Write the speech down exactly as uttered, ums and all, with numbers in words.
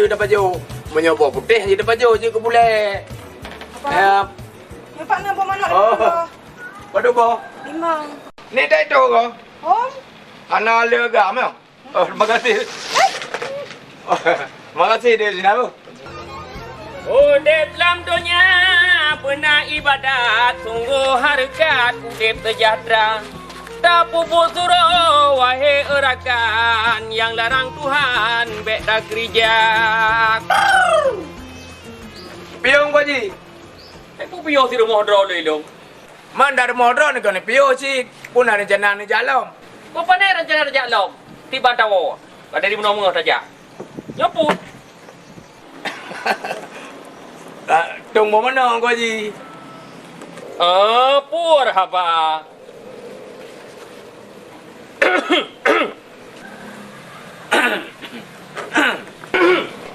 Tapajoh. Meunyoe boh putéh jih tapajoh jeuet keu bulèe. Apa? Ya. Nyoe Pak na boh manok. Oh. Padum boh? Limong. Ni dak itu ko? Om. Hana le agam ya? Oh, terima kasih. Terima kasih deh Zina. Udép lam donya beuna ibadat, sunggoh hareukat udép seujahteura. Tapeubuet surôh, wahé eurakan, nyang larang Tuhan bèk takeurija. Piôh Pak Ji. Eh, peue piôh si rumoh droe lé lôn? Man dari rumoh droe ni keuneuk piôh cit, peue na rencana neujak lom? Peue pané rencana neujak lom? Tiban tawoe, ka dari meunoe-meunoe tajak. Nyoe peue? Ah, tông boh meunoe, Ko Haji. Ah, peue haba?